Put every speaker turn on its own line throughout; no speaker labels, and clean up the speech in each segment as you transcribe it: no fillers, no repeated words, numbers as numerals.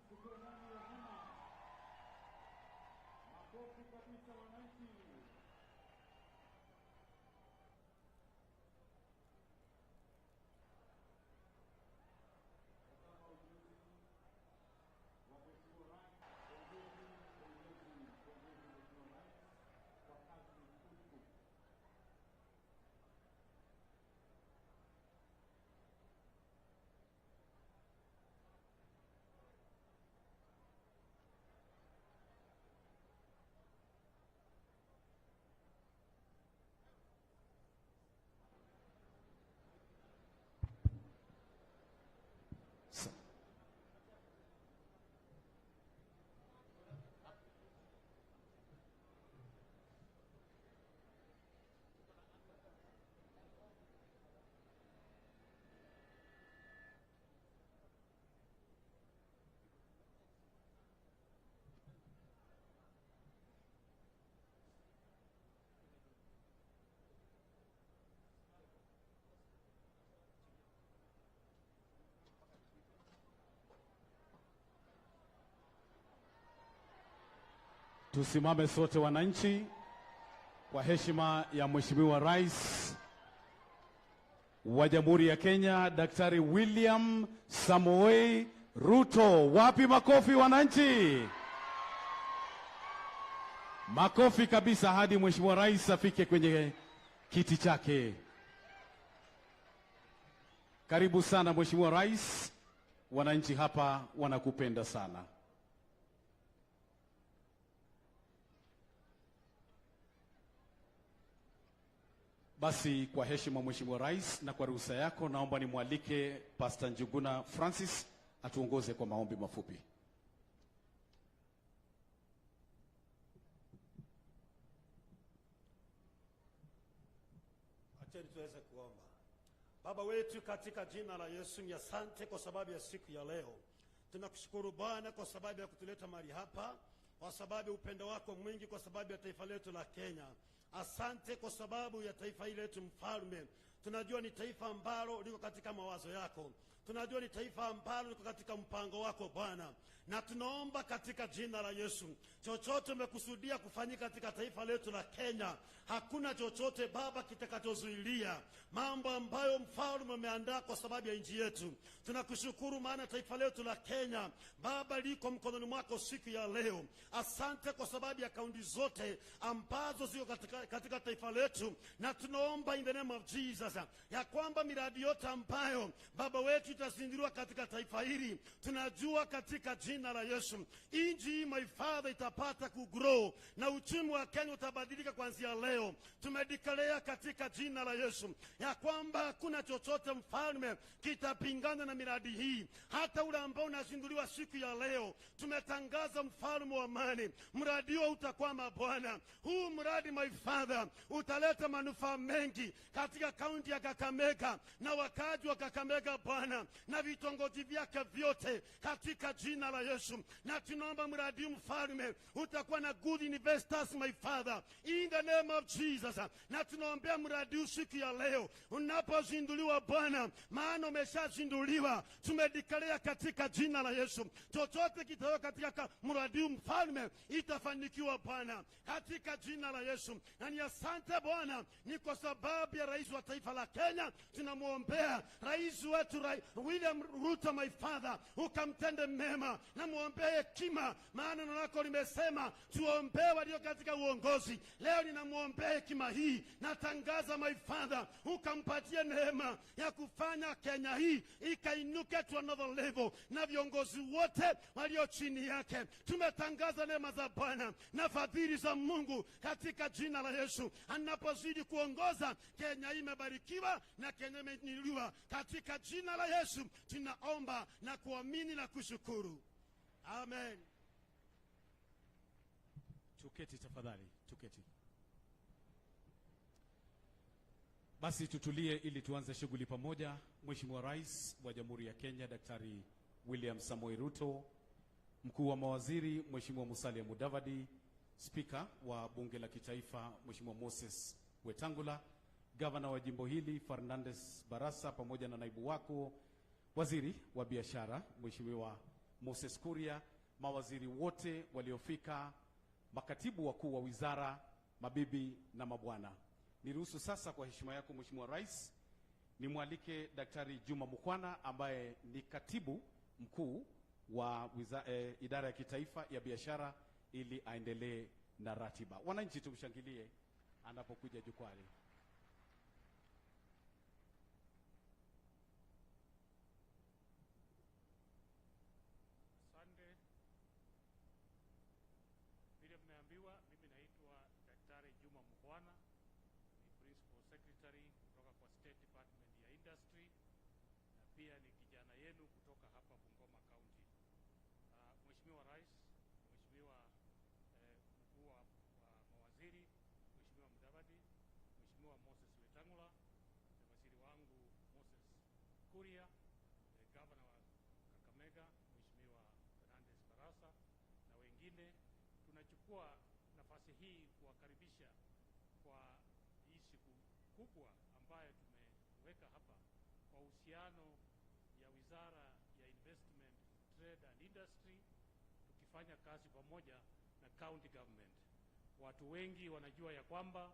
Tuko ndani ya hema. Makofi kabisa wananchi. Tazama ujuzi wa Mheshimiwa Rais. Pongezi, pongezi, pongezi Mheshimiwa Rais kwa kazi tukufu.
Tusimame sote wananchi kwa heshima ya Mheshimiwa Rais wa Jamhuri ya Kenya, Daktari William Samoei Ruto. Wapi makofi wananchi? Makofi kabisa hadi Mheshimiwa Rais afike kwenye kiti chake. Karibu sana Mheshimiwa Rais, wananchi hapa wanakupenda sana. Basi kwa heshima Mheshimiwa Rais na kwa ruhusa yako, naomba nimwalike Pastor Njuguna Francis atuongoze kwa maombi mafupi.
Acheni tuweze kuomba. Baba wetu katika jina la Yesu, ni asante kwa sababu ya siku ya leo. Tunakushukuru Bwana kwa sababu ya kutuleta mahali hapa, kwa sababu ya upendo wako mwingi, kwa sababu ya taifa letu la Kenya. Asante kwa sababu ya taifa hili letu mfalme. Tunajua ni taifa ambalo liko katika mawazo yako, tunajua ni taifa ambalo liko katika mpango wako Bwana, na tunaomba katika jina la Yesu, chochote umekusudia kufanyika katika taifa letu la Kenya, hakuna chochote Baba kitakachozuilia mambo ambayo mfalme umeandaa kwa sababu ya nchi yetu. Tunakushukuru maana taifa letu la Kenya Baba liko mkononi mwako siku ya leo. Asante kwa sababu ya kaunti zote ambazo ziko katika taifa letu, na tunaomba in the name of Jesus ya kwamba miradi yote ambayo Baba wetu itazinduliwa katika taifa hili, tunajua katika jina la Yesu nchi hii my Father itapata kugrow na uchumi wa Kenya utabadilika kuanzia leo. Tumedeclare katika jina la Yesu ya kwamba hakuna chochote mfalme kitapingana na miradi hii, hata ule ambao unazinduliwa siku ya leo. Tumetangaza mfalme wa amani, mradi huo utakwama Bwana. Huu mradi my Father utaleta manufaa mengi katika kaunti ya Kakamega na wakaaji wa Kakamega Bwana, na vitongoji vyake vyote katika jina la Yesu. Na tunaomba mradi huu mfalme utakuwa na good investors my Father in the name of Jesus. Na tunaombea mradi huu siku ya leo unapozinduliwa Bwana, maana umeshazinduliwa. Tumedeclare katika jina la Yesu, chochote kitaweka katika mradi huu mfalme itafanikiwa Bwana, katika jina la Yesu. Na ni asante Bwana, ni kwa sababu ya rais wa taifa la Kenya. Tunamwombea rais wetu William Ruto my Father, ukamtende mema, namwombea hekima, maana neno lako limesema tuombee walio katika uongozi. Leo ninamwombea hekima hii, natangaza my Father, ukampatie neema ya kufanya Kenya hii ikainuke to another level, na viongozi wote walio chini yake. Tumetangaza neema za Bwana na fadhili za Mungu katika jina la Yesu. Anapozidi kuongoza Kenya hii imebarikiwa na Kenya imeinuliwa katika jina la Yesu. Tunaomba na kuamini na kushukuru. Amen.
Tuketi tafadhali, tuketi. Basi tutulie ili tuanze shughuli pamoja. Mheshimiwa Rais wa Jamhuri ya Kenya Daktari William Samoei Ruto, Mkuu wa Mawaziri Mheshimiwa Musalia Mudavadi, Spika wa Bunge la Kitaifa Mheshimiwa Moses Wetangula, Gavana wa jimbo hili Fernandes Barasa pamoja na naibu wako, Waziri wa Biashara Mheshimiwa Moses Kuria, mawaziri wote waliofika, makatibu wakuu wa wizara, mabibi na mabwana. Niruhusu sasa kwa heshima yako Mheshimiwa Rais, nimwalike Daktari Juma Mukhwana ambaye ni katibu mkuu wa idara ya kitaifa ya biashara ili aendelee na ratiba. Wananchi tumshangilie anapokuja jukwani.
Asante. Vile mmeambiwa, mimi naitwa Daktari Juma Mukhwana, ni Principal Secretary kutoka kwa State Department ya Industry na pia ni kijana yenu kutoka hapa Bungoma County. Mheshimiwa Rais, Mheshimiwa mkuu wa mawaziri, Mheshimiwa Mudavadi, Mheshimiwa Moses Wetangula, waziri wangu Moses Kuria, Governor wa Kakamega, Mheshimiwa Fernandes Barasa na wengine, tunachukua nafasi hii kuwakaribisha kwa hii siku kubwa ambayo tumeweka hapa kwa uhusiano ya Wizara ya Investment, Trade and Industry, tukifanya kazi pamoja na county government. Watu wengi wanajua ya kwamba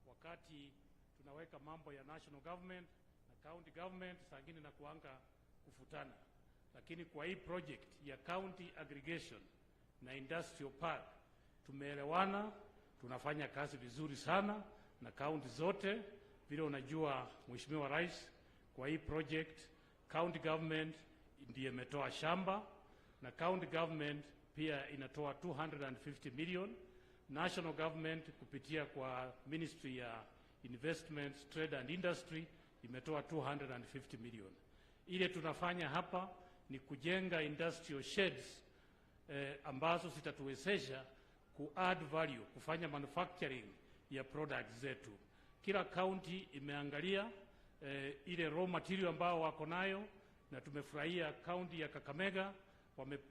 wakati tunaweka mambo ya national government na county government saa ingine na kuanga kufutana, lakini kwa hii project ya county aggregation na industrial park tumeelewana, tunafanya kazi vizuri sana na county zote. Vile unajua Mheshimiwa Rais, kwa hii project county government ndiye imetoa shamba na county government pia inatoa 250 million. National government kupitia kwa Ministry ya Investment, Trade and Industry imetoa 250 million. Ile tunafanya hapa ni kujenga industrial sheds ambazo zitatuwezesha ku add value, kufanya manufacturing ya products zetu. Kila county imeangalia ile raw material ambao wako nayo, na tumefurahia county ya Kakamega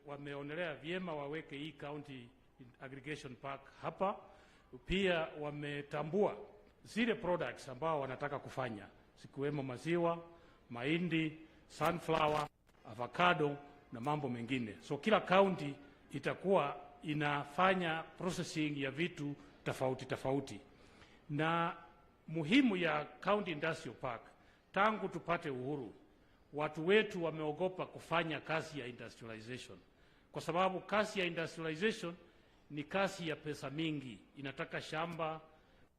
wameonelea vyema waweke hii county aggregation park hapa. Pia wametambua zile products ambao wanataka kufanya, zikiwemo maziwa, mahindi, sunflower, avocado na mambo mengine. So kila county itakuwa inafanya processing ya vitu tofauti tofauti. Na muhimu ya County Industrial Park, tangu tupate uhuru, watu wetu wameogopa kufanya kazi ya industrialization, kwa sababu kazi ya industrialization ni kazi ya pesa mingi, inataka shamba,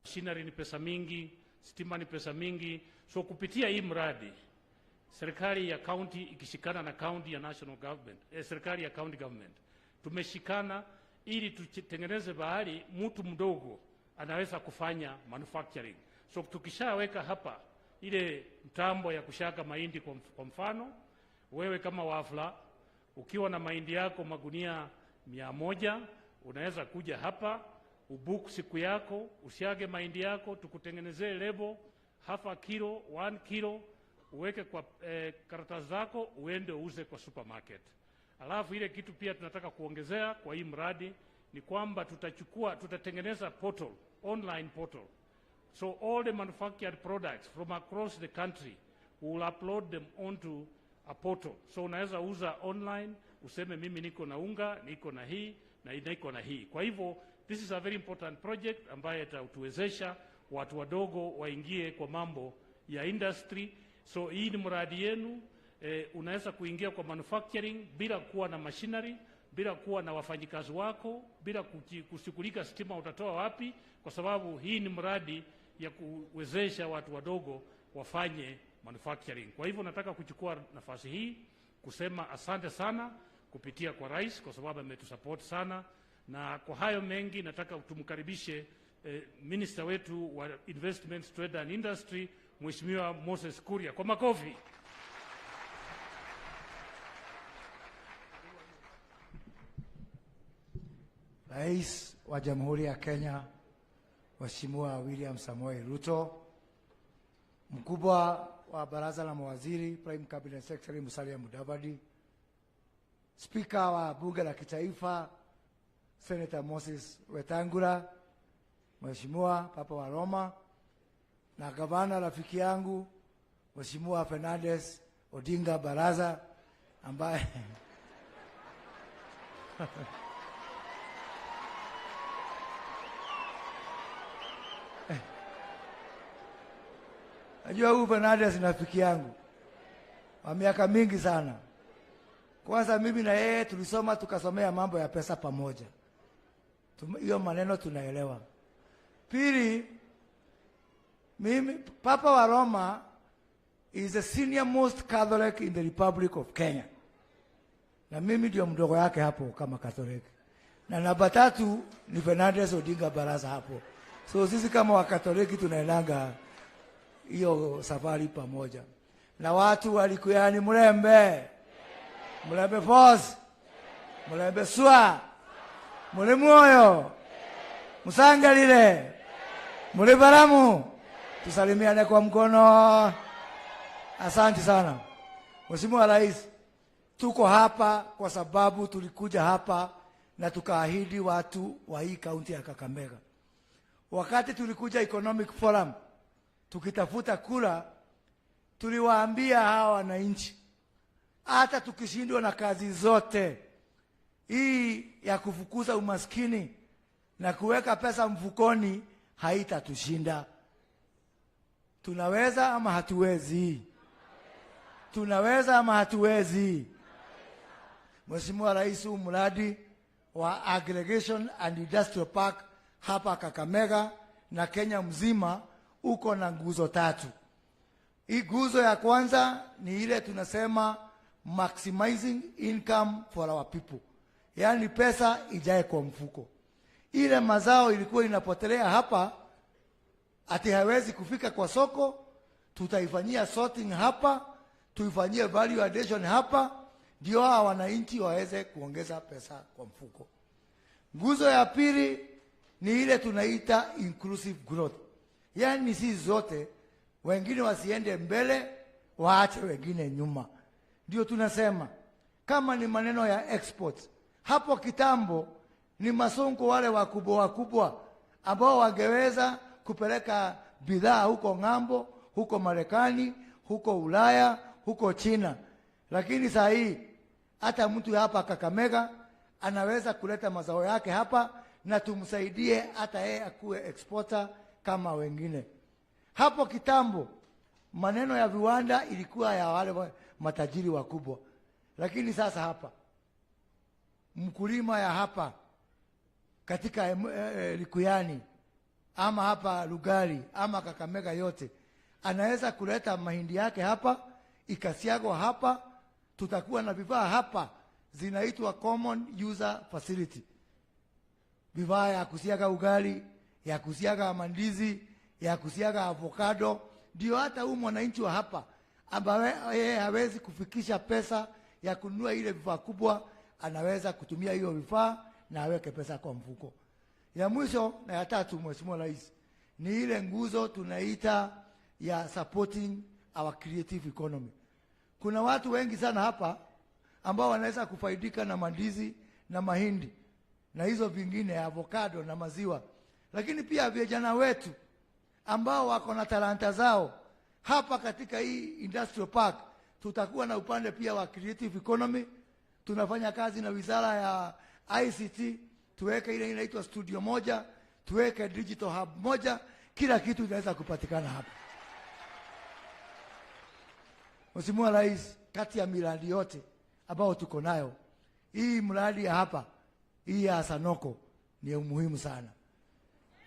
machinery ni pesa mingi, stima ni pesa mingi. So kupitia hii mradi, serikali ya county ikishikana na county ya national government, serikali ya county government, tumeshikana ili tutengeneze bahari mtu mdogo anaweza kufanya manufacturing. So tukishaweka hapa ile mtambo ya kushaka mahindi kwa mfano, wewe kama Wafula ukiwa na mahindi yako magunia 100 unaweza kuja hapa ubook siku yako, usiage mahindi yako, tukutengenezee lebo half a kilo, 1 kilo, uweke kwa karatasi zako uende uuze kwa supermarket. Alafu ile kitu pia tunataka kuongezea kwa hii mradi ni kwamba tutatengeneza portal, online portal. So all the manufactured products from across the country, we will upload them onto a portal. So unaweza uza online, useme mimi niko na unga, niko na hii na niko na hii. Kwa hivyo this is a very important project ambayo itatuwezesha watu wadogo waingie kwa mambo ya industry. So hii ni mradi yenu, unaweza kuingia kwa manufacturing bila kuwa na machinery, bila kuwa na wafanyikazi wako, bila kushughulika stima utatoa wapi, kwa sababu hii ni mradi ya kuwezesha watu wadogo wafanye manufacturing. Kwa hivyo nataka kuchukua nafasi hii kusema asante sana kupitia kwa rais, kwa sababu ametusupport sana. Na kwa hayo mengi nataka tumkaribishe minister wetu wa Investment, Trade and Industry, Mheshimiwa Moses Kuria, kwa makofi.
Rais wa Jamhuri ya Kenya Mheshimiwa William Samoei Ruto, mkubwa wa Baraza la Mawaziri Prime Cabinet Secretary Musalia Mudavadi, Spika wa Bunge la Kitaifa Senator Moses Wetangula, Mheshimiwa Papa wa Roma, na gavana rafiki yangu Mheshimiwa Fernandes Odinga Baraza ambaye Najua huyu Fernandes ni rafiki yangu wa miaka mingi sana. Kwanza mimi na yeye tulisoma tukasomea mambo ya pesa pamoja. Hiyo maneno tunaelewa. Pili, mimi Papa wa Roma is the senior most Catholic in the Republic of Kenya. Na mimi ndio mdogo yake hapo kama Catholic. Na namba tatu ni Fernandes Odinga Barasa hapo. So sisi kama Wakatoliki tunaendanga hiyo safari pamoja. Na watu walikuwa ni Mulembe. Mulembe Force. Mulembe Swa. Mule Moyo. Musangalile. Mule Baramu. Tusalimiane kwa mkono. Asante sana. Mheshimiwa Rais, tuko hapa kwa sababu tulikuja hapa na tukaahidi watu wa hii kaunti ya Kakamega. Wakati tulikuja Economic Forum tukitafuta kura, tuliwaambia hawa wananchi, hata tukishindwa na kazi zote hii ya kufukuza umaskini na kuweka pesa mfukoni haitatushinda. Tunaweza ama hatuwezi? Tunaweza ama hatuwezi? Mheshimiwa Rais, huu mradi wa Aggregation and Industrial Park hapa Kakamega na Kenya mzima uko na nguzo tatu. Hii nguzo ya kwanza ni ile tunasema maximizing income for our people. Yaani pesa ijae kwa mfuko. Ile mazao ilikuwa inapotelea hapa ati hawezi kufika kwa soko, tutaifanyia sorting hapa, tuifanyie value addition hapa, ndio hawa wananchi waweze kuongeza pesa kwa mfuko. Nguzo ya pili ni ile tunaita inclusive growth. Yaani sisi zote, wengine wasiende mbele, waache wengine nyuma. Ndio tunasema kama ni maneno ya export. Hapo kitambo ni masonko wale wakubwa wakubwa ambao wangeweza kupeleka bidhaa huko ng'ambo, huko Marekani, huko Ulaya, huko China. Lakini saa hii hata mtu hapa Kakamega anaweza kuleta mazao yake hapa na tumsaidie hata yeye akuwe exporter kama wengine. Hapo kitambo maneno ya viwanda ilikuwa ya wale matajiri wakubwa. Lakini sasa hapa mkulima ya hapa katika Likuyani ama hapa Lugari ama Kakamega yote anaweza kuleta mahindi yake hapa, ikasiagwa hapa, tutakuwa na vifaa hapa zinaitwa common user facility. Vifaa ya kusiaga ugali, ya kusiaga mandizi, ya kusiaga avocado, ndio hata huyu mwananchi wa hapa ambaye yeye hawezi kufikisha pesa ya kununua ile vifaa kubwa, anaweza kutumia hiyo vifaa na aweke pesa kwa mfuko. Ya mwisho na ya tatu, Mheshimiwa Rais, ni ile nguzo tunaita ya supporting our creative economy. Kuna watu wengi sana hapa ambao wanaweza kufaidika na mandizi na mahindi na hizo vingine, avocado na maziwa. Lakini pia vijana wetu ambao wako na talanta zao hapa katika hii industrial park, tutakuwa na upande pia wa creative economy. Tunafanya kazi na wizara ya ICT, tuweke ile inaitwa studio moja, tuweke digital hub moja, kila kitu inaweza kupatikana hapa. Mheshimiwa Rais, kati ya miradi yote ambao tuko nayo, hii mradi ya hapa, hii ya Sanoko ni muhimu sana.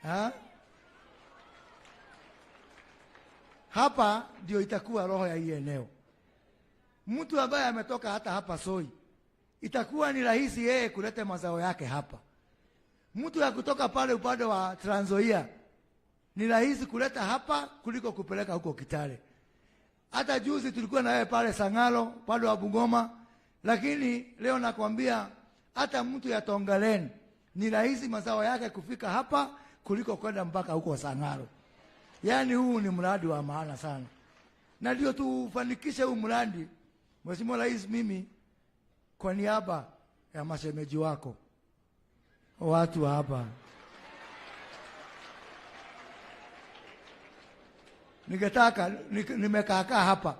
Ha? Hapa ndio itakuwa roho ya hii eneo. Mtu ambaye ametoka hata hapa Soi, itakuwa ni rahisi yeye kuleta mazao yake hapa. Mtu ya kutoka pale upande wa Trans Nzoia ni rahisi kuleta hapa kuliko kupeleka huko Kitale. Hata juzi tulikuwa na yeye pale Sangalo, pale wa Bungoma, lakini leo nakwambia hata mtu ya Tongalen ni rahisi mazao yake kufika hapa kuliko kwenda mpaka huko Sangalo. Yaani huu ni mradi wa maana sana. Na ndio tufanikishe huu mradi, Mheshimiwa Rais, mimi kwa niaba ya mashemeji wako watu hapa, ningetaka nimekaakaa hapa,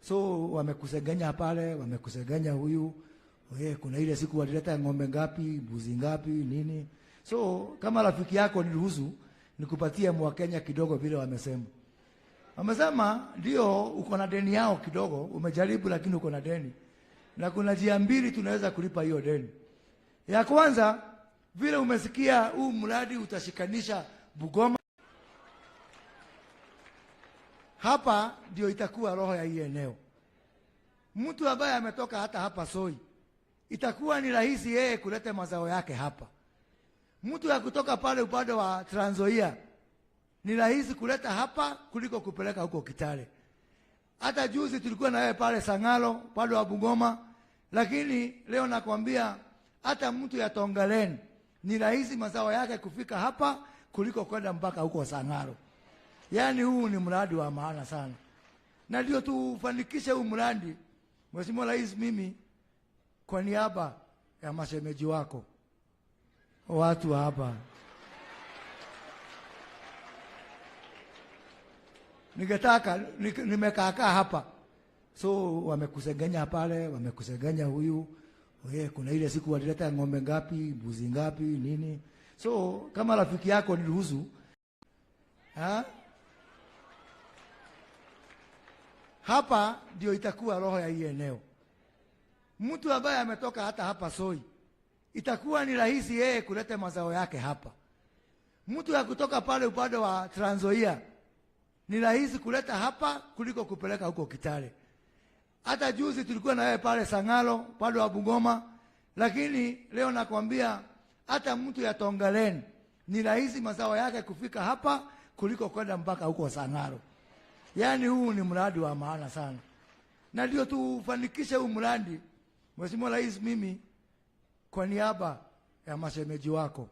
so wamekusegenya pale, wamekusegenya huyu, Kuna ile siku walileta ng'ombe ngapi, mbuzi ngapi, nini. So kama rafiki yako niruhusu nikupatie Mwakenya kidogo vile wamesema. Wamesema ndio uko na deni yao kidogo, umejaribu lakini uko na deni. Na kuna njia mbili tunaweza kulipa hiyo deni. Ya kwanza, vile umesikia huu mradi utashikanisha Bungoma. Hapa ndio itakuwa roho ya hii eneo. Mtu ambaye ametoka hata hapa Soi, itakuwa ni rahisi yeye kuleta mazao yake hapa. Mtu ya kutoka pale upande wa Trans Nzoia ni rahisi kuleta hapa kuliko kupeleka huko Kitale. Hata juzi tulikuwa na wewe pale Sangalo, pale wa Bungoma, lakini leo nakwambia hata mtu ya Tongalen ni rahisi mazao yake kufika hapa kuliko kwenda mpaka huko Sangalo. Yaani huu ni mradi wa maana sana. Na ndio tufanikishe huu mradi, Mheshimiwa Rais, mimi kwa niaba ya mashemeji wako, watu hapa, ningetaka nimekaakaa hapa, so wamekusengenya pale, wamekusengenya huyu, kuna ile siku walileta ng'ombe ngapi, mbuzi ngapi, nini. So kama rafiki yako niruhusu, ha? Hapa ndio itakuwa roho ya hii eneo. Mtu ambaye ametoka hata hapa Soi, itakuwa ni rahisi yeye kuleta mazao yake hapa. Mtu ya kutoka pale upande wa Trans Nzoia ni rahisi kuleta hapa kuliko kupeleka huko Kitale. Hata juzi tulikuwa na wewe pale Sangalo, pale wa Bungoma, lakini leo nakwambia hata mtu ya Tongalen ni rahisi mazao yake kufika hapa kuliko kwenda mpaka huko Sangalo. Yaani huu ni mradi wa maana sana. Na ndio tufanikishe huu mradi, Mheshimiwa Rais, mimi kwa niaba ya mashemeji wako,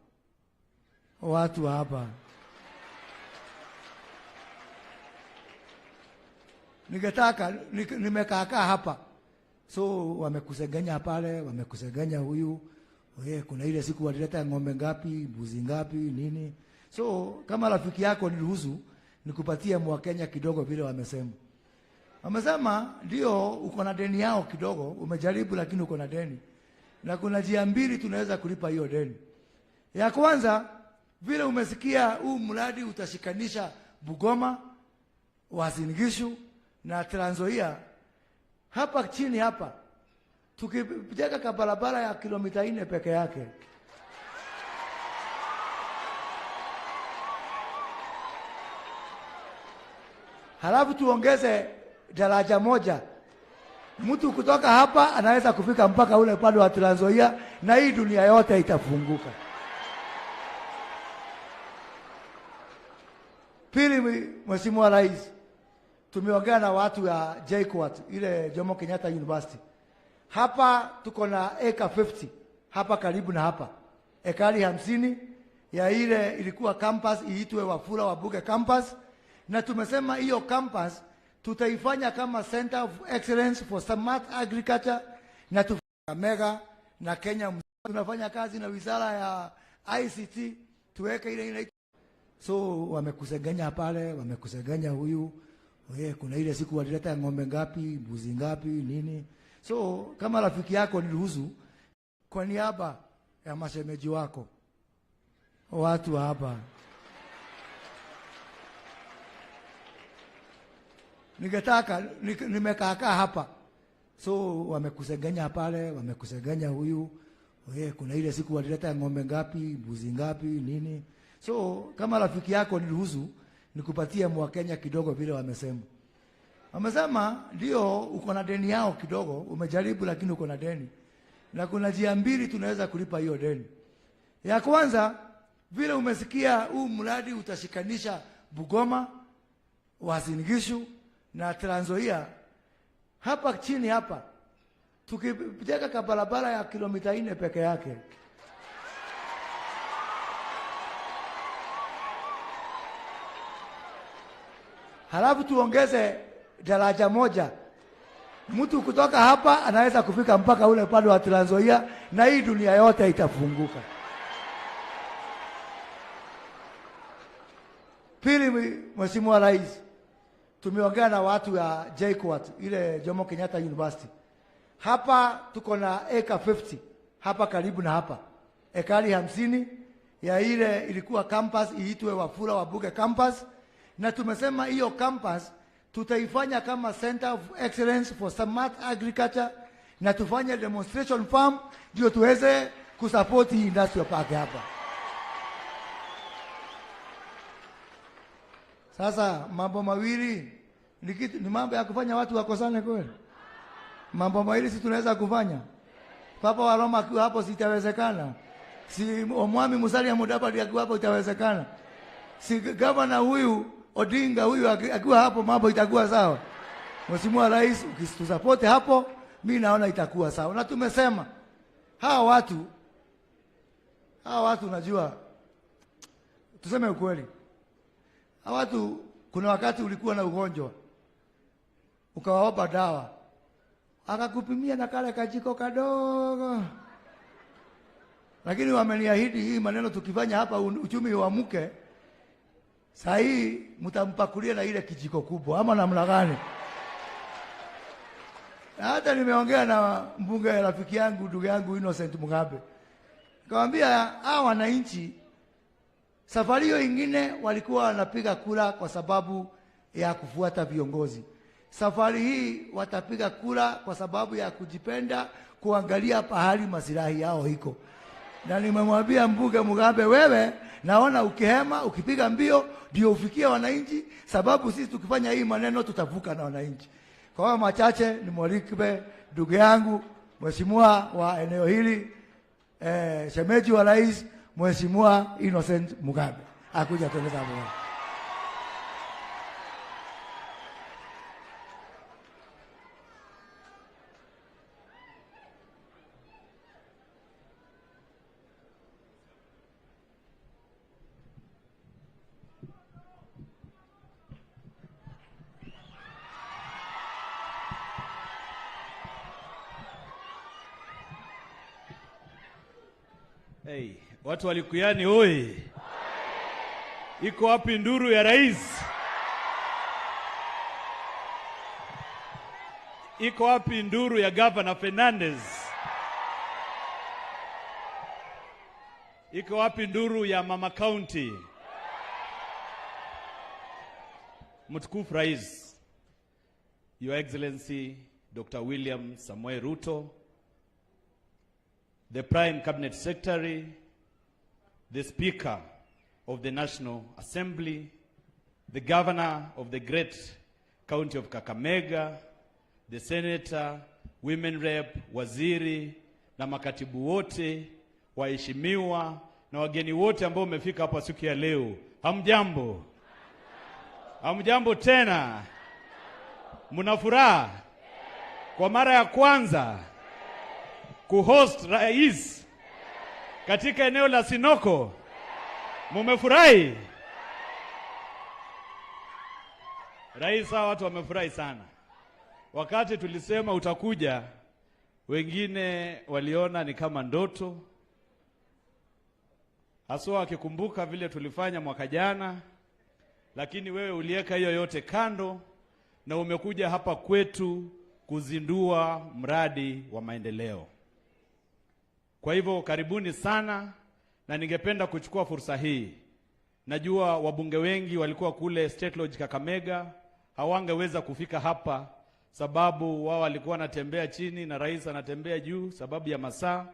watu hapa, ningetaka nimekaakaa hapa, so wamekusengenya pale, wamekusengenya huyu, kuna ile siku walileta ng'ombe ngapi, mbuzi ngapi, nini. So kama rafiki yako niruhusu nikupatie Mwakenya kidogo vile wamesema. Wamesema ndio uko na deni yao kidogo, umejaribu lakini uko na deni. Na kuna njia mbili tunaweza kulipa hiyo deni. Ya kwanza, vile umesikia huu mradi utashikanisha Bungoma, Uasin Gishu na Trans Nzoia. Hapa chini hapa tukijenga barabara ya kilomita 4 peke yake, halafu tuongeze daraja moja, mtu kutoka hapa anaweza kufika mpaka ule upande wa Trans Nzoia, na hii dunia yote itafunguka. Pili, Mheshimiwa Rais, tumeongea na watu ya JKUAT, ile Jomo Kenyatta University. Hapa tuko na eka 50 hapa karibu na hapa, ekari 50 ya ile ilikuwa campus iitwe Wafula Wabuge campus, na tumesema hiyo campus tutaifanya kama Center of Excellence for Smart Agriculture, na Mega na Kenya tunafanya kazi na wizara ya ICT tuweke ile ile. So wamekusengenya pale, wamekusengenya huyu, kuna ile siku walileta ng'ombe ngapi, mbuzi ngapi, nini. So kama rafiki yako niruhusu kwa niaba ya mashemeji wako, watu hapa, ningetaka nimekaakaa hapa, so wamekusengenya pale, wamekusengenya huyu, kuna ile siku walileta ng'ombe ngapi, mbuzi ngapi, nini. So kama rafiki yako niruhusu nikupatie Mwakenya kidogo vile wamesema. Wamesema ndio uko na deni yao kidogo, umejaribu lakini uko na deni. Na kuna njia mbili tunaweza kulipa hiyo deni. Ya kwanza, vile umesikia huu mradi utashikanisha Bungoma, Uasin Gishu na Trans Nzoia. Hapa chini hapa tukijenga barabara ya kilomita 4 peke yake, halafu tuongeze daraja moja, mtu kutoka hapa anaweza kufika mpaka ule upande wa Trans Nzoia, na hii dunia yote itafunguka. Pili, Mheshimiwa Rais, tumeongea na watu ya JKUAT, ile Jomo Kenyatta University. Hapa tuko na eka 50 hapa karibu na hapa, ekari 50 ya ile ilikuwa campus iitwe Wafula Wabuge campus, na tumesema hiyo campus tutaifanya kama Center of Excellence for Smart Agriculture na tufanye demonstration farm ndio tuweze kusupport hii industrial park hapa. Sasa mambo mawili ni kitu, ni mambo ya kufanya watu wakosane kweli? Mambo mawili si tunaweza kufanya? Papa wa Roma akiwa hapo sitawezekana. Si Omwami Musalia Mudavadi akiwa hapo itawezekana. Si gavana huyu Odinga huyu akiwa hapo mambo itakuwa sawa. Mheshimiwa Rais, ukitusupport hapo mimi naona itakuwa sawa. Na tumesema hawa watu unajua, tuseme ukweli, hawa watu kuna wakati ulikuwa na ugonjwa ukawapa dawa, akakupimia na kale kajiko kadogo. Lakini wameniahidi hii maneno tukifanya hapa uchumi uamke, saa hii mtampakulia na ile kijiko kubwa ama namna gani? Hata nimeongea na mbunge rafiki yangu ndugu yangu Innocent Mugabe, nikamwambia hawa wananchi safari hiyo ingine walikuwa wanapiga kura kwa sababu ya kufuata viongozi. Safari hii watapiga kura kwa sababu ya kujipenda, kuangalia pahali masilahi yao iko. Na nimemwambia mbunge Mugabe, wewe naona ukihema ukipiga mbio ndio ufikie wananchi, sababu sisi tukifanya hii maneno tutavuka na wananchi. Kwa hayo machache nimwalike ndugu yangu mheshimiwa wa eneo hili, shemeji wa rais, Mheshimiwa Innocent Mugabe akuja tueleza hapo.
Hey, watu walikuyani oi. Iko wapi nduru ya rais? Iko wapi nduru ya Governor Fernandez? Iko wapi nduru ya Mama County? Mtukufu Rais, Your Excellency Dr. William Samoei Ruto, the Prime Cabinet Secretary, the Speaker of the National Assembly, the Governor of the great County of Kakamega, the Senator, Women Rep, Waziri na makatibu wote, waheshimiwa na wageni wote ambao wamefika hapa siku ya leo. Hamjambo? Hamjambo tena? Mna furaha? Kwa mara ya kwanza kuhost rais katika eneo la Sinoko, mumefurahi? Rais, hawa watu wamefurahi sana. Wakati tulisema utakuja, wengine waliona ni kama ndoto, haswa wakikumbuka vile tulifanya mwaka jana, lakini wewe uliweka hiyo yote kando na umekuja hapa kwetu kuzindua mradi wa maendeleo. Kwa hivyo karibuni sana, na ningependa kuchukua fursa hii. Najua wabunge wengi walikuwa kule State Lodge Kakamega, hawangeweza kufika hapa sababu wao walikuwa wanatembea chini na rais anatembea juu sababu ya masaa,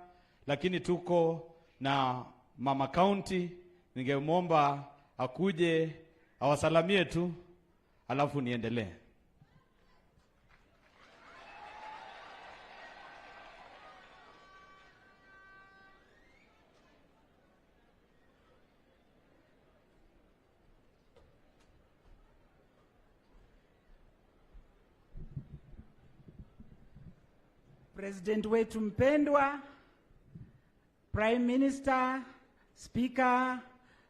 lakini tuko na Mama County, ningemwomba akuje awasalamie tu alafu niendelee.
President wetu mpendwa, Prime Minister, Speaker,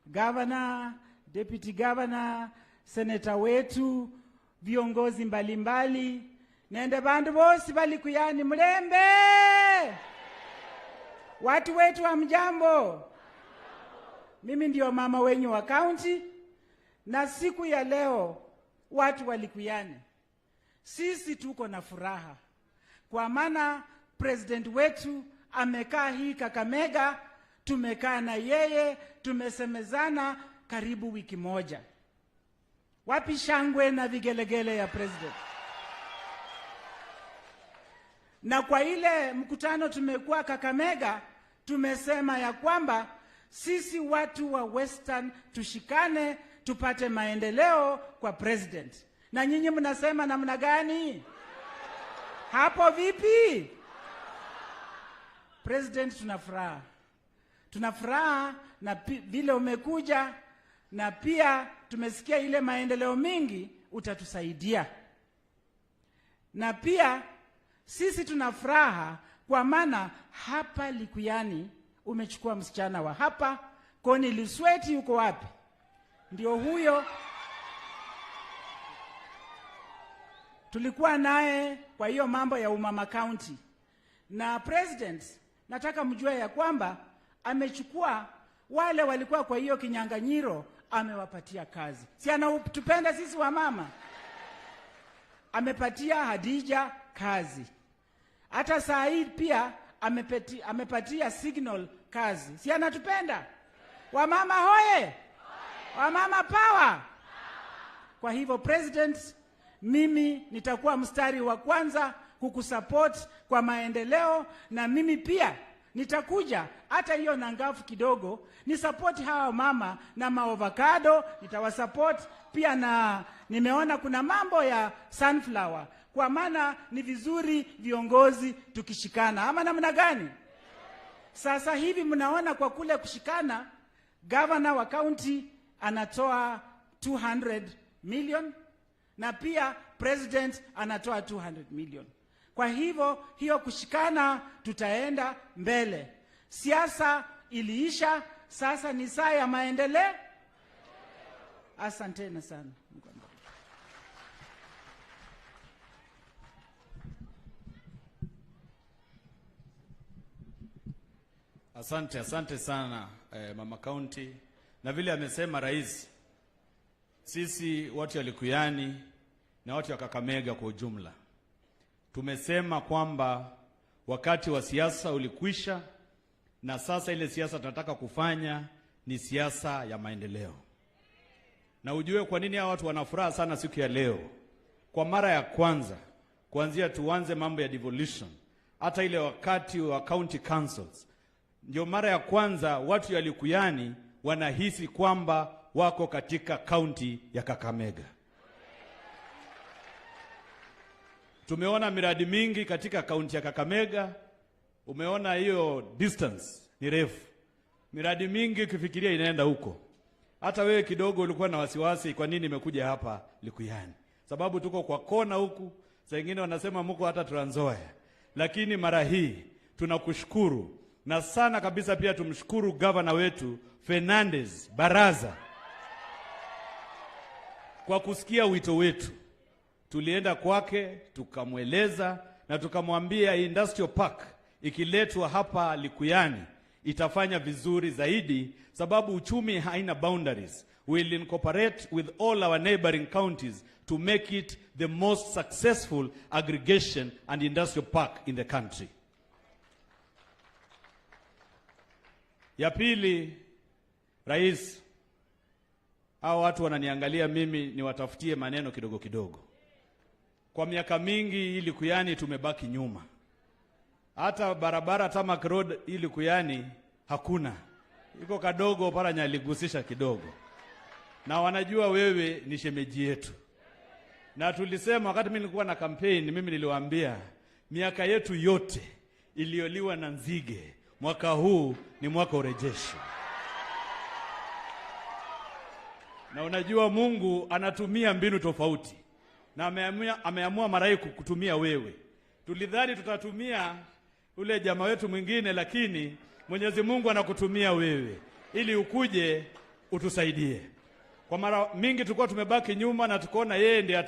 Governor, Deputy Governor, Senator wetu, viongozi mbalimbali, nende bandu bosi bali kuyani mlembe. Watu wetu hamjambo. Mimi ndio mama wenyu wa county, na siku ya leo watu walikuyani. Sisi tuko na furaha kwa maana president wetu amekaa hii Kakamega, tumekaa na yeye, tumesemezana karibu wiki moja. Wapi shangwe na vigelegele ya president? Na kwa ile mkutano tumekuwa Kakamega, tumesema ya kwamba sisi watu wa Western tushikane tupate maendeleo kwa president. Na nyinyi mnasema namna gani? Hapo vipi? President, tuna furaha. Tuna furaha na vile umekuja, na pia tumesikia ile maendeleo mingi utatusaidia. Na pia sisi tuna furaha kwa maana hapa Likuyani umechukua msichana wa hapa. Koni Lusweti yuko wapi? Ndio huyo. Tulikuwa naye kwa hiyo mambo ya Umama County. Na president, nataka mjue ya kwamba amechukua wale walikuwa kwa hiyo kinyang'anyiro, amewapatia kazi. Si anatupenda sisi wamama? Amepatia Hadija kazi. Hata saa hii pia amepatia Signal kazi. Si anatupenda? Wamama hoye! Wamama power! Kwa hivyo president, mimi nitakuwa mstari wa kwanza kukusupport kwa maendeleo, na mimi pia nitakuja hata hiyo nangafu kidogo ni support hawa mama na maovacado, nitawasupport pia. Na nimeona kuna mambo ya sunflower, kwa maana ni vizuri viongozi tukishikana, ama namna gani? Sasa hivi mnaona kwa kule kushikana, governor wa county anatoa 200 million na pia president anatoa 200 million. Kwa hivyo hiyo kushikana tutaenda mbele. Siasa iliisha, sasa ni saa ya maendeleo. Asanteni sana.
Asante, asante sana Mama County. Na vile amesema rais, sisi watu wa Likuyani na watu wa Kakamega kwa ujumla tumesema kwamba wakati wa siasa ulikwisha, na sasa ile siasa tunataka kufanya ni siasa ya maendeleo. Na ujue kwa nini hawa watu wana furaha sana siku ya leo. Kwa mara ya kwanza kuanzia tuanze mambo ya devolution, hata ile wakati wa county councils, ndio mara ya kwanza watu ya Likuyani wanahisi kwamba wako katika county ya Kakamega. Tumeona miradi mingi katika kaunti ya Kakamega. Umeona hiyo distance ni refu. Miradi mingi ukifikiria inaenda huko. Hata wewe kidogo ulikuwa na wasiwasi kwa nini nimekuja hapa Likuyani. Sababu tuko kwa kona huku, saa nyingine wanasema mko hata Trans Nzoia. Lakini mara hii tunakushukuru, na sana kabisa pia tumshukuru governor wetu Fernandez Baraza kwa kusikia wito wetu. Tulienda kwake tukamweleza na tukamwambia industrial park ikiletwa hapa Likuyani itafanya vizuri zaidi, sababu uchumi haina boundaries. We'll incorporate with all our neighboring counties to make it the most successful aggregation and industrial park in the country. Ya pili, Rais, hao watu wananiangalia mimi niwatafutie maneno kidogo kidogo. Kwa miaka mingi hii Likuyani tumebaki nyuma. Hata barabara tarmac road hii Likuyani hakuna. Iko kadogo para nyaligusisha kidogo. Na wanajua wewe ni shemeji yetu. Na tulisema wakati mimi nilikuwa na campaign, mimi niliwaambia miaka yetu yote iliyoliwa na nzige, mwaka huu ni mwaka urejesho. Na unajua Mungu anatumia mbinu tofauti. Na ameamua mara hii kukutumia wewe. Tulidhani tutatumia ule jamaa wetu mwingine, lakini Mwenyezi Mungu anakutumia wewe ili ukuje utusaidie. Kwa mara mingi tulikuwa tumebaki nyuma na tukaona yeye ndiye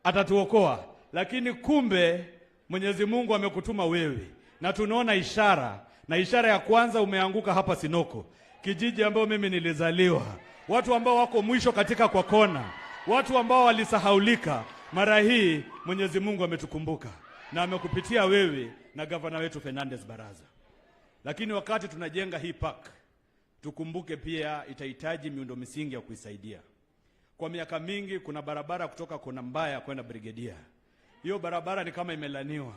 atatuokoa, lakini kumbe Mwenyezi Mungu amekutuma wewe. Na tunaona ishara, na ishara ya kwanza umeanguka hapa Sinoko, kijiji ambao mimi nilizaliwa. Watu ambao wako mwisho katika kwa kona, watu ambao walisahaulika, mara hii Mwenyezi Mungu ametukumbuka. na amekupitia wewe na gavana wetu Fernandez Baraza. Lakini wakati tunajenga hii park, tukumbuke pia itahitaji miundo misingi ya kuisaidia. Kwa miaka mingi kuna barabara kutoka Kona Mbaya kwenda Brigedia. Hiyo barabara ni kama imelaniwa.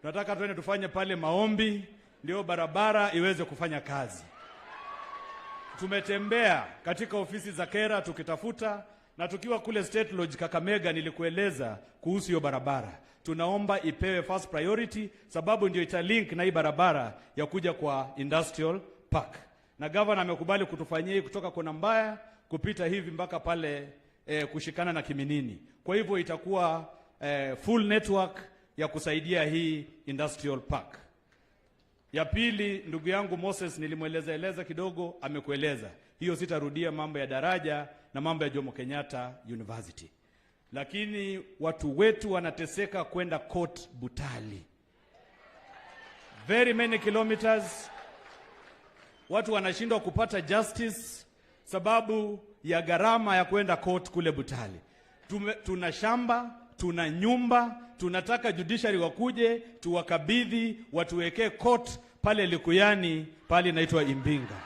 Tunataka tuende tufanye pale maombi ndio barabara iweze kufanya kazi. Tumetembea katika ofisi za KERA tukitafuta, na tukiwa kule State Lodge Kakamega nilikueleza kuhusu hiyo barabara. Tunaomba ipewe first priority sababu ndio italink na hii barabara ya kuja kwa Industrial Park. Na governor amekubali kutufanyia hii kutoka Kona Mbaya kupita hivi mpaka pale kushikana na Kiminini. Kwa hivyo itakuwa full network ya kusaidia hii Industrial Park. Ya pili, ndugu yangu Moses nilimweleza eleza kidogo, amekueleza. Hiyo sitarudia mambo ya daraja na mambo ya Jomo Kenyatta University. Lakini watu wetu wanateseka kwenda court Butali. Very many kilometers. Watu wanashindwa kupata justice sababu ya gharama ya kwenda court kule Butali. Tuna shamba, tuna nyumba, tunataka judiciary wakuje, tuwakabidhi, watuwekee court pale Likuyani, pale inaitwa Imbinga.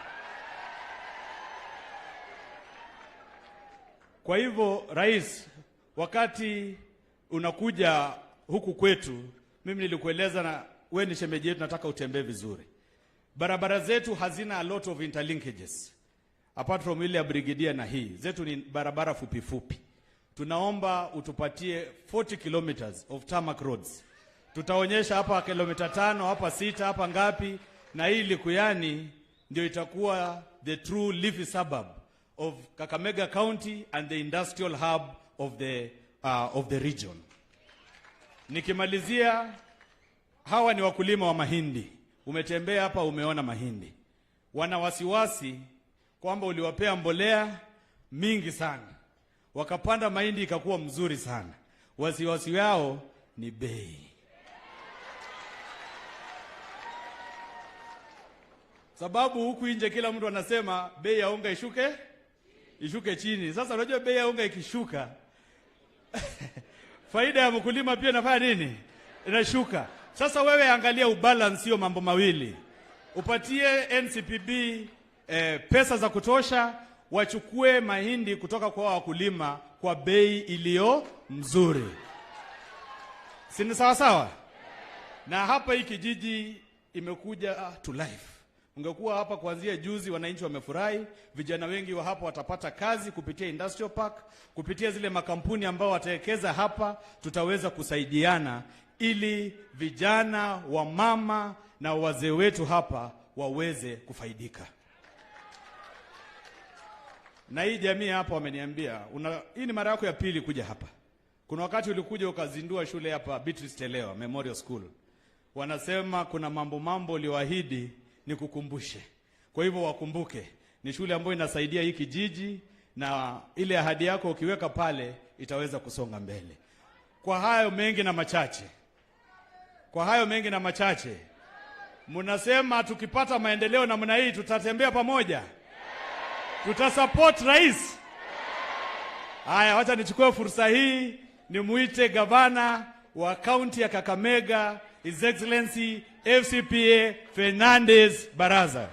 Kwa hivyo Rais, wakati unakuja huku kwetu, mimi nilikueleza na wewe ni shemeji yetu, nataka utembee vizuri. Barabara zetu hazina a lot of interlinkages. Apart from ile ya Brigedia na hii, zetu ni barabara fupi fupi. Tunaomba utupatie 40 kilometers of tarmac roads. Tutaonyesha hapa kilomita 5, hapa 6, hapa ngapi, na hii Likuyani ndio itakuwa the true leafy suburb of Kakamega County and the industrial hub of the region. Nikimalizia, hawa ni wakulima wa mahindi. Umetembea hapa umeona mahindi. Wana wasiwasi kwamba uliwapea mbolea mingi sana, wakapanda mahindi ikakuwa mzuri sana. Wasiwasi wao ni bei. Sababu huku nje kila mtu anasema bei ya unga ishuke chini. Sasa unajua bei ya unga ikishuka faida ya mkulima pia inafanya nini? Inashuka. Sasa wewe angalia ubalance hiyo mambo mawili. Upatie NCPB pesa za kutosha, wachukue mahindi kutoka kwa wakulima kwa bei iliyo mzuri. Si ni sawa sawa? Na hapa hii kijiji imekuja to life. Ungekuwa hapa kuanzia juzi, wananchi wamefurahi, vijana wengi wa hapa watapata kazi kupitia Industrial Park, kupitia zile makampuni ambao watawekeza hapa, tutaweza kusaidiana ili vijana wa mama na wazee wetu hapa waweze kufaidika. Na hii jamii hapa wameniambia, hii ni mara yako ya pili kuja hapa. Kuna wakati ulikuja ukazindua shule hapa Beatrice Telewa Memorial School. Wanasema kuna mambo ulioahidi nikukumbushe. Kwa hivyo wakumbuke, ni shule ambayo inasaidia hii kijiji, na ile ahadi yako ukiweka pale itaweza kusonga mbele. Kwa hayo mengi na machache, kwa hayo mengi na machache, mnasema tukipata maendeleo namna hii tutatembea pamoja? Tutasupport rais? Haya, wacha nichukue fursa hii nimuite gavana wa kaunti ya Kakamega, His Excellency FCPA Fernandez Baraza.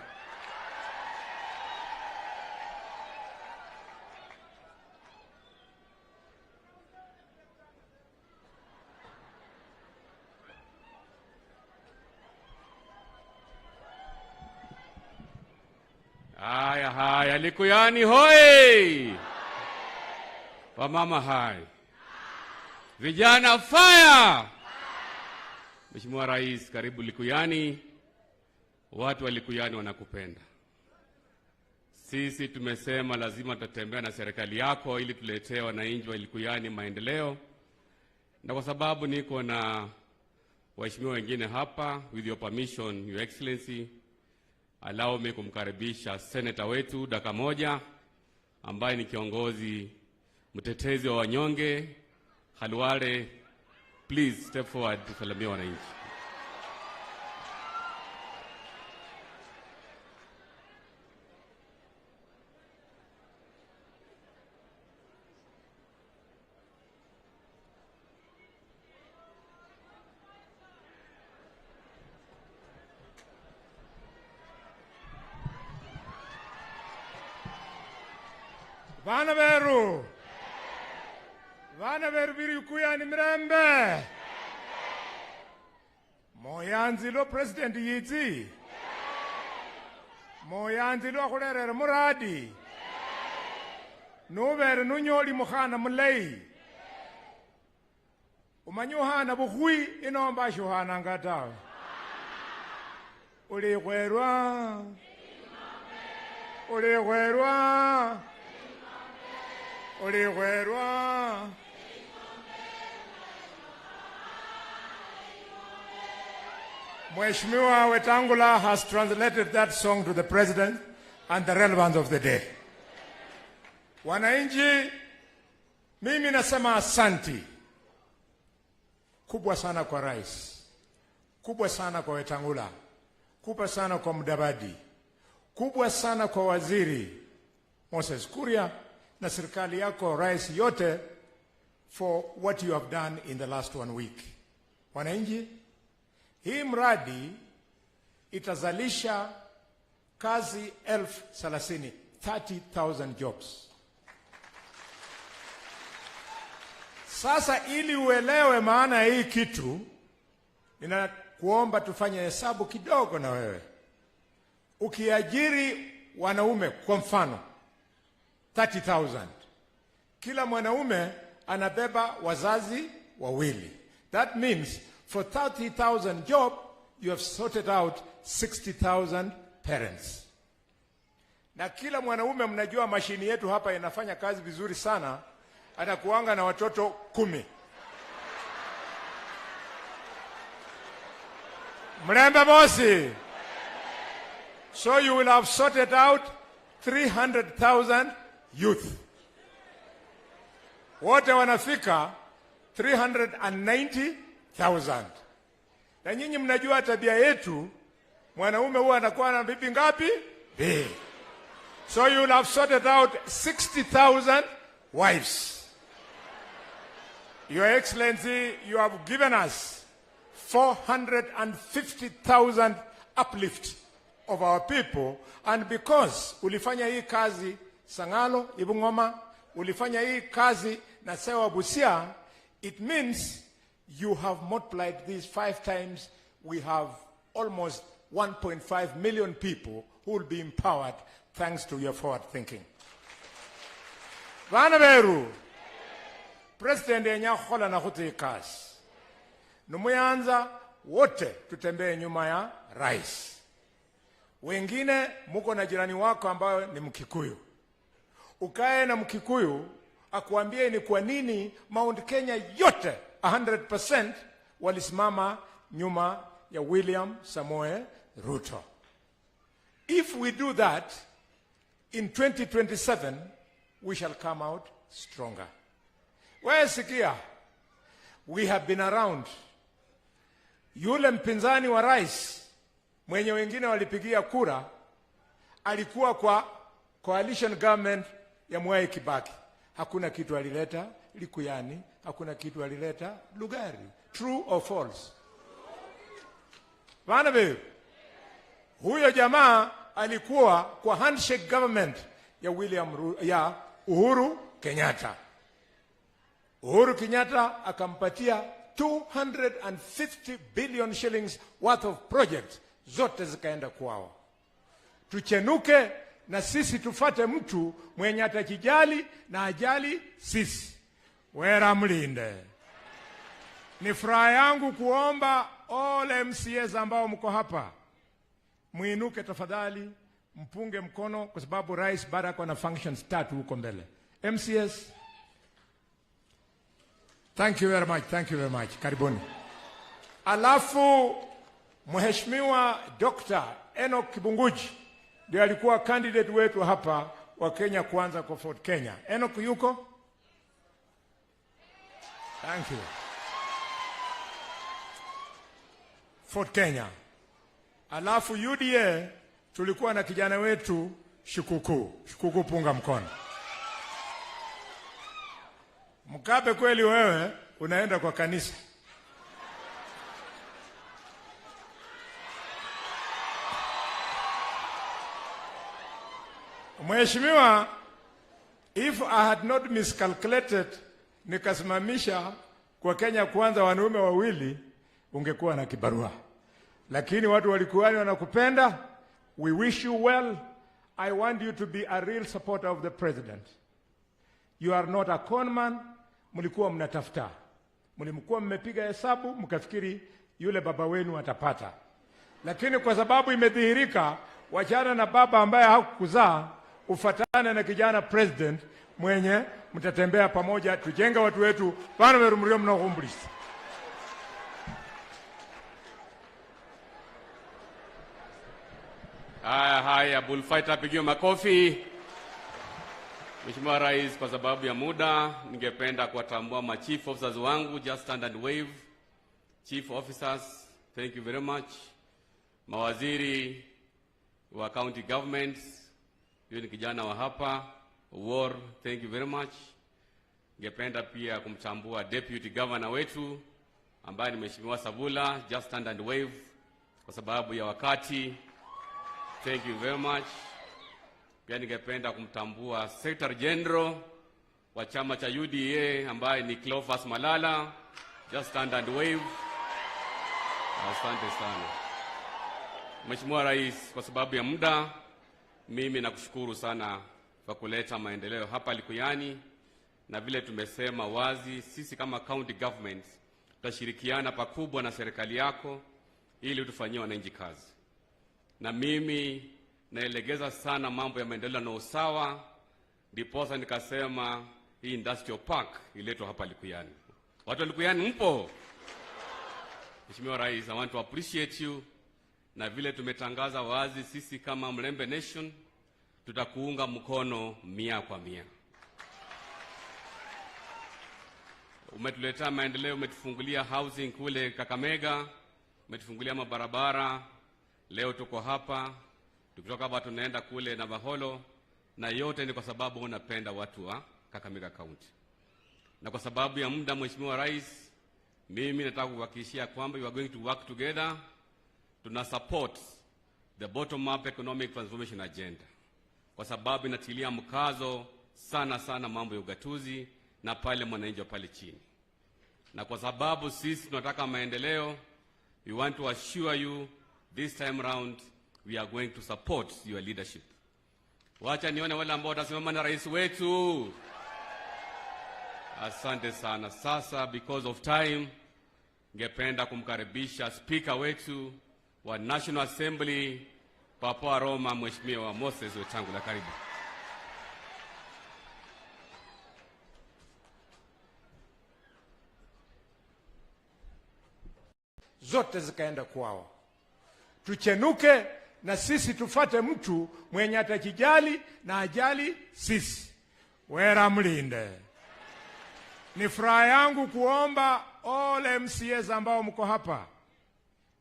Haya haya, Likuyani hoi! Wamama hai! Vijana fire! Mheshimiwa Rais, karibu Likuyani. Watu wa Likuyani wanakupenda. Sisi tumesema lazima tutatembea na serikali yako ili tuletee wananchi wa Likuyani maendeleo. Na kwa sababu niko na waheshimiwa wengine hapa, with your permission, Your Excellency, allow me kumkaribisha senator wetu dakika moja, ambaye ni kiongozi mtetezi wa wanyonge, Khalwale. Please step forward tusalimie wananchi.
Vana veru. Vana veru biri Likuyani mirembe. Moyanzi lo president yitsi. Moyanzi lo akhurerere muradi. Nubere nunyoli mukhana mulayi. Umanyi uhana bukhwi inomba ashuhananga tawe. Ulikhwerwa. Ulikhwerwa. Ulikhwerwa. Mheshimiwa Wetangula has translated that song to the president and the relevance of the day. Wananchi, mimi nasema asanti kubwa sana kwa rais, kubwa sana kwa Wetangula, kubwa sana kwa Mudavadi, kubwa sana kwa waziri Moses Kuria na serikali yako rais yote for what you have done in the last 1 week. Wananchi, hii mradi itazalisha kazi 30,000, 30,000 jobs. Sasa ili uelewe maana ya hii kitu, ninakuomba tufanye hesabu kidogo na wewe. Ukiajiri wanaume kwa mfano 30,000, kila mwanaume anabeba wazazi wawili. That means for 30,000 job you have sorted out 60,000 parents. Na kila mwanaume, mnajua mashini yetu hapa inafanya kazi vizuri sana, anakuanga na watoto 10. Mlembe bosi. So you will have sorted out 300,000 youth. Wote wanafika 390,000. Na nyinyi mnajua tabia yetu, mwanaume huwa anakuwa na bibi ngapi? Mbili. So you will have sorted out 60,000 wives. Your Excellency, you have given us 450,000 uplift of our people, and because ulifanya hii kazi Sangalo, Ibungoma, ulifanya hii kazi na Sewa Busia, it means you have multiplied these 5 times. We have almost 1.5 million people who will be empowered thanks to your forward thinking. Vana veru, President yenya khukhola na khutsa ikasi. Numuyanza wote tutembee nyuma ya rais. Wengine muko na jirani wako ambayo ni Mkikuyu. Ukae na Mkikuyu akuambie ni kwa nini Mount Kenya yote 100% walisimama nyuma ya William Samoei Ruto. If we do that, in 2027 we shall come out stronger. Wewe sikia, we have been around. Yule mpinzani wa rais mwenye wengine walipigia kura alikuwa kwa coalition government ya Mwai Kibaki. Hakuna kitu alileta Likuyani, hakuna kitu alileta Lugari. True or false? Bana be, huyo jamaa alikuwa kwa handshake government ya ya Uhuru Kenyatta. Uhuru Kenyatta akampatia 250 billion shillings worth of projects, zote zikaenda kwao. Tuchenuke na sisi tufate mtu mwenye atajijali na ajali sisi. Wera mlinde. Ni furaha yangu kuomba all MCAs ambao mko hapa, muinuke tafadhali, mpunge mkono, kwa sababu rais bado ako na functions 3 huko mbele. MCAs, thank you very much, thank you very much. Karibuni. Alafu Mheshimiwa Dr. Enoch Kibunguji ndiye alikuwa candidate wetu hapa wa Kenya Kwanza kwa Ford Kenya. Enoch yuko? Thank you. Ford Kenya. Alafu UDA tulikuwa na kijana wetu Shikuku. Shikuku, punga mkono. Mkabe kweli wewe unaenda kwa kanisa. Mheshimiwa, If I had not miscalculated, nikasimamisha kwa Kenya Kwanza wanaume wawili, ungekuwa na kibarua. Lakini watu walikuwa wanakupenda. We wish you well. I want you to be a real supporter of the president. You are not a con man. Mlikuwa mnatafuta, mlikuwa mmepiga hesabu mkafikiri yule baba wenu atapata, lakini kwa sababu imedhihirika, wachana na baba ambaye hakukuzaa, ufatane na kijana president mwenye mtatembea pamoja, tujenge watu wetu bana weru mlio mnaohumbulisa.
Haya haya, bullfighter apigiwe makofi. Mheshimiwa Rais, kwa sababu ya muda, ningependa kuwatambua ma chief officers wangu, just stand and wave. Chief officers, thank you very much. Mawaziri wa county governments, huyu ni kijana wa hapa, War, thank you very much. Ningependa pia kumtambua deputy governor wetu ambaye ni Mheshimiwa Sabula, just stand and wave kwa sababu ya wakati. Thank you very much. Pia ningependa kumtambua Secretary General wa chama cha UDA ambaye ni Cleophas Malala, just stand and wave. Asante sana. Mheshimiwa Rais, kwa sababu ya muda, mimi nakushukuru sana kwa kuleta maendeleo hapa Likuyani, na vile tumesema wazi, sisi kama county government tutashirikiana pakubwa na serikali yako ili tufanyie wananchi kazi. Na mimi naelegeza sana mambo ya maendeleo na usawa, ndiposa nikasema hii industrial park iletwe hapa Likuyani. Watu wa Likuyani mpo? Mheshimiwa Rais, I want to appreciate you, na vile tumetangaza wazi sisi kama Mlembe Nation tutakuunga mkono 100 kwa 100. Umetuletea maendeleo, umetufungulia housing kule Kakamega, umetufungulia mabarabara. Leo tuko hapa, tukitoka hapa tunaenda kule Navakholo, na yote ni kwa sababu unapenda watu wa Kakamega County. Na kwa sababu ya muda, Mheshimiwa Rais, mimi nataka kuhakikishia kwamba we are going to work together. Tuna support the bottom up economic transformation agenda kwa sababu inatilia mkazo sana sana mambo ya ugatuzi na pale mwananchi wa pale chini, na kwa sababu sisi tunataka maendeleo, we want to assure you this time round we are going to support your leadership. Wacha nione wale ambao watasimama na rais wetu. Asante sana. Sasa, because of time, ningependa kumkaribisha spika wetu wa National Assembly, Papa Roma, Mheshimiwa Moses Wetangula. Karibu.
Zote zikaenda kwao. Tuchenuke na sisi tufate mtu mwenye atajijali na ajali sisi. Wera mlinde. Ni furaha yangu kuomba all MCAs ambao mko hapa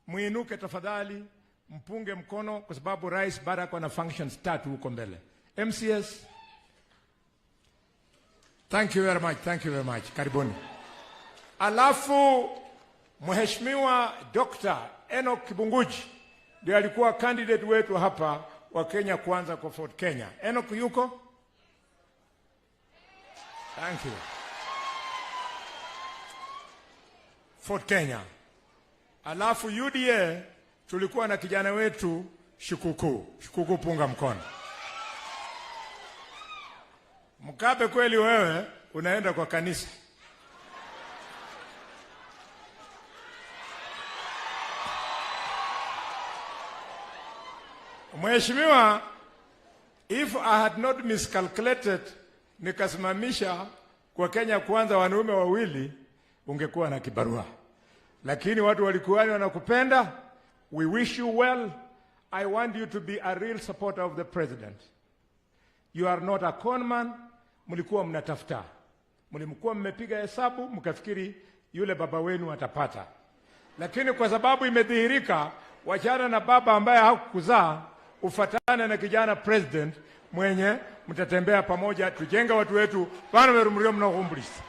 muinuke tafadhali, mpunge mkono, kwa sababu rais bado ako na functions tatu huko mbele. MCAs, thank you very much, thank you very much. Karibuni. Alafu Mheshimiwa Dr. Enoch Kibunguji ndio alikuwa candidate wetu hapa wa Kenya Kwanza kwa Ford Kenya. Enoch yuko? Thank you. Ford Kenya. Alafu UDA tulikuwa na kijana wetu Shikuku. Shikuku, punga mkono. Mkabe, kweli wewe unaenda kwa kanisa. Mheshimiwa, if I had not miscalculated nikasimamisha kwa Kenya Kwanza wanaume wawili, ungekuwa na kibarua. Lakini watu walikuwa wanakupenda. We wish you well. I want you to be a real supporter of the president. You are not a con man. Mlikuwa mnatafuta, mlikuwa mmepiga hesabu mkafikiri yule baba wenu atapata, lakini kwa sababu imedhihirika, wachana na baba ambaye hakukuzaa, ufatane na kijana president mwenye mtatembea pamoja, tujenge watu wetu bana weru mlio mnaohumbulisa.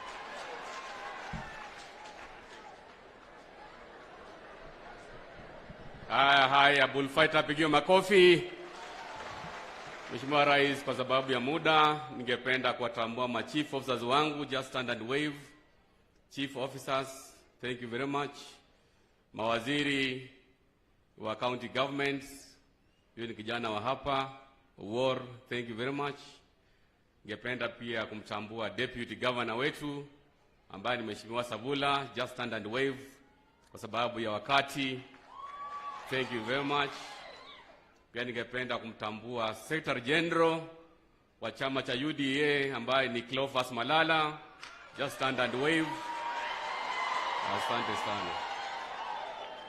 Haya haya, bullfighter apigiwe makofi. Mheshimiwa Rais, kwa sababu ya muda, ningependa kuwatambua ma chief officers wangu, just stand and wave. Chief officers, thank you very much. Mawaziri wa county governments, huyu ni kijana wa hapa, War, thank you very much. Ningependa pia kumtambua deputy governor wetu ambaye ni Mheshimiwa Savula, just stand and wave kwa sababu ya wakati. Thank you very much. Pia ningependa kumtambua Secretary General wa chama cha UDA ambaye ni Cleophas Malala, just stand and wave. Asante sana.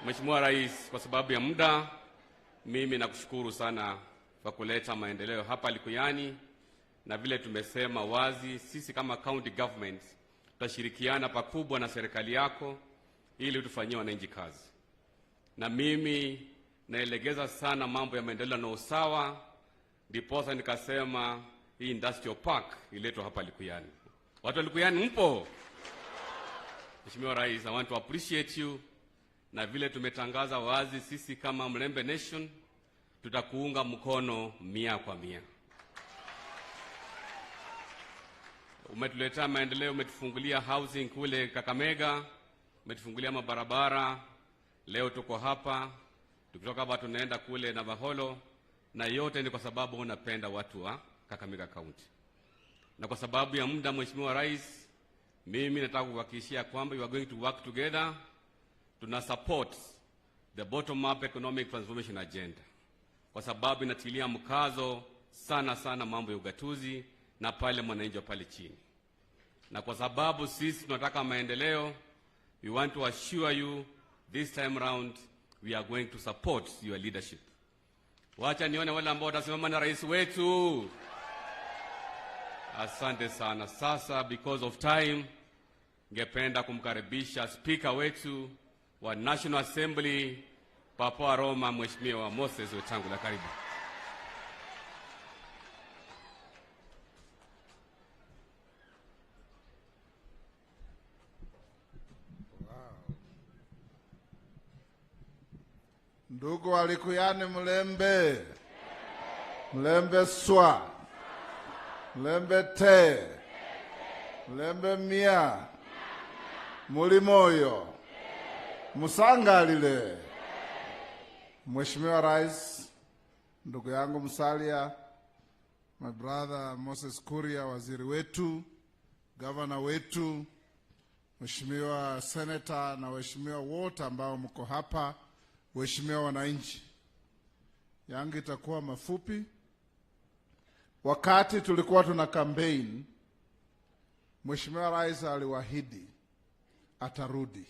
Mheshimiwa Rais, kwa sababu ya muda, mimi nakushukuru sana kwa kuleta maendeleo hapa Likuyani, na vile tumesema wazi, sisi kama county government tutashirikiana pakubwa na serikali yako ili tufanyie wananchi kazi. Na mimi naelegeza sana mambo ya maendeleo na usawa, ndiposa nikasema hii industrial park iletwe hapa Likuyani. Watu wa Likuyani mpo? Mheshimiwa Rais, I want to appreciate you, na vile tumetangaza wazi sisi kama Mlembe Nation tutakuunga mkono 100 kwa 100. Umetuletea maendeleo, umetufungulia housing kule Kakamega, umetufungulia mabarabara. Leo tuko hapa, tukitoka hapa tunaenda kule Navakholo, na yote ni kwa sababu unapenda watu wa Kakamega County. Na kwa sababu ya muda, Mheshimiwa Rais, mimi nataka kuhakikishia kwamba we are going to work together. Tuna support the bottom up economic transformation agenda kwa sababu inatilia mkazo sana sana mambo ya ugatuzi na pale mwananchi wa pale chini, na kwa sababu sisi tunataka maendeleo, we want to assure you this time round we are going to support your leadership. Wacha nione wale ambao watasimama na rais wetu. Asante sana. Sasa, because of time, ningependa kumkaribisha spika wetu wa National Assembly, Papa wa Roma, Mheshimiwa Moses Wetangula. Karibu.
Ndugu Walikuyani, mlembe mlembe swa mlembe te mlembe mia mulimoyo musangalile. Mheshimiwa Rais, ndugu yangu Musalia, my brother Moses Kuria, waziri wetu, gavana wetu, Mheshimiwa Senator na waheshimiwa wote ambao mko hapa, waheshimiwa wananchi, yangu itakuwa mafupi. Wakati tulikuwa tuna campaign, Mheshimiwa Rais aliwaahidi atarudi,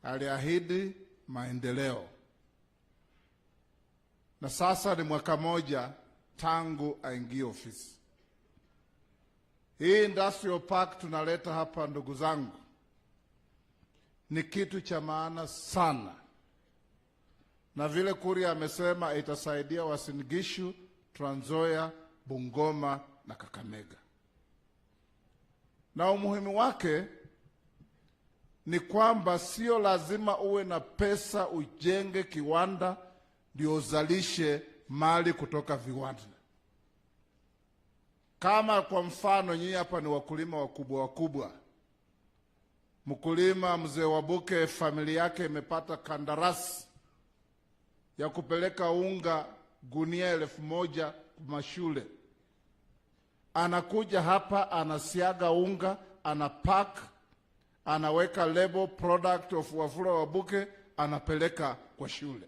aliahidi maendeleo, na sasa ni mwaka moja tangu aingie ofisi. Hii industrial park tunaleta hapa, ndugu zangu, ni kitu cha maana sana, na vile Kuria amesema itasaidia Uasin Gishu, Trans Nzoia, Bungoma na Kakamega. Na umuhimu wake ni kwamba sio lazima uwe na pesa ujenge kiwanda ndio uzalishe mali kutoka viwanda. Kama kwa mfano nyinyi hapa ni wakulima wakubwa wakubwa, mkulima mzee Wabuke familia yake imepata kandarasi ya kupeleka unga gunia 1000 mashule. Anakuja hapa anasiaga unga, anapack, anaweka label product of Wafula Wabuke, anapeleka kwa shule.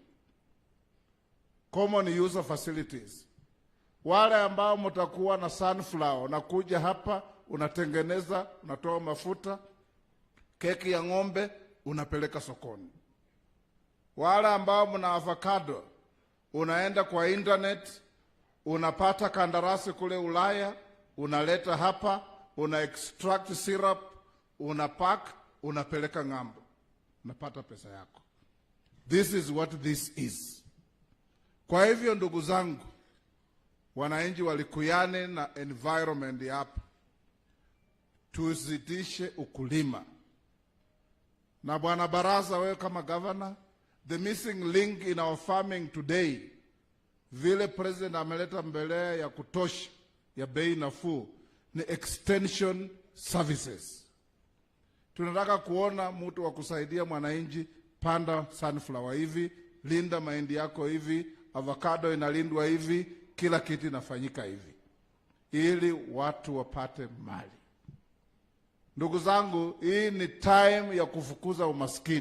Common user facilities. Wale ambao mtakuwa na sunflower, unakuja hapa unatengeneza, unatoa mafuta, keki ya ng'ombe unapeleka sokoni. Wale ambao mna avocado, unaenda kwa internet, unapata kandarasi kule Ulaya, unaleta hapa, una extract syrup, una pack, unapeleka ng'ambo, unapata pesa yako. This is what this is. Kwa hivyo ndugu zangu, wananchi wa Likuyani na environment hapa, tuzidishe ukulima. Na bwana Barasa, wewe kama governor, the missing link in our farming today Vile President ameleta mbolea ya kutosha ya bei nafuu, ni extension services. Tunataka kuona mtu wa kusaidia mwananchi, panda sunflower hivi, linda mahindi yako hivi, avocado inalindwa hivi, kila kitu inafanyika hivi, ili watu wapate mali. Ndugu zangu, hii ni time ya kufukuza umaskini.